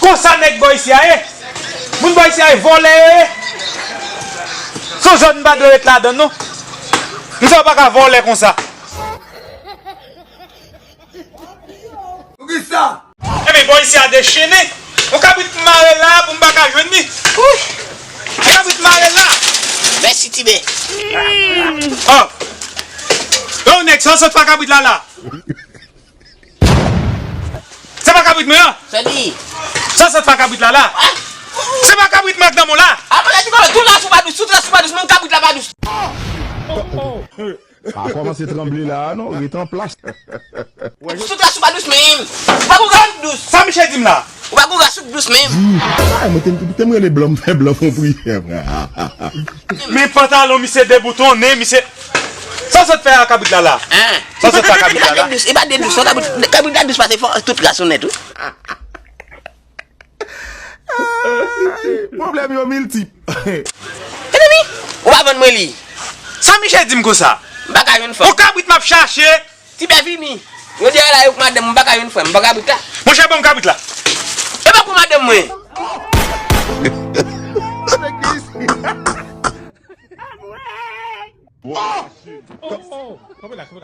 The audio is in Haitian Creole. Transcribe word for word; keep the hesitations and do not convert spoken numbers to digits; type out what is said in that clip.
Konsa nèg bò isi a ye. Moun bò isi a ye, vòlè yo ye. Se yon zòn m pa dwe ret ladan l non. M sa pa ka vòlè konsa. Poukisa? Ebyen, bò isi a dechene. Yon kabrit mare la pou m pa ka jwenn li. Wouch! Yon kabrit mare la. Mèsi, Tibè. Oh! Yo, nèg, sa w sot fè kabrit la la? Se pa kabrit mwen an? Sa li? Sa w sot fè kabrit la la? Se pa kabrit mwen ak nan mwen la? Apre, di kòlè, tout la sou pa dous, tout la sou pa dous, menm kabrit la pa dous. Pa kòmanse tranble la a non, ret an plas. Tout la sou pa dous menm. Ou pa gon ras sou dous. Sa misye di m la? Ou pa gon ras sou dous menm. Ay, mwen te, te m rele blan, m fè blan fon priyè, frè. Men pantalon misye deboutonnen, misye. Sa w sot fè a kabrit la la? Hein? Sa w sot fè a kabrit la la? E pa de dous, e pa de dous, non, kabrit, kabrit la dous pase fò, tout ras ou nèt, wi. Pwoblèm yo miltip. Mezanmi, ou pa vann mwen li. Sa misye di m konsa? M pa ka jwenn fanm. Yon kabrit m ap chache. Tibè vini. Yo di a la yo k madanm, m pa ka jwenn fanm. M pa kabrit la. Monchè, ban m kabrit la. E pa pou madanm mwen.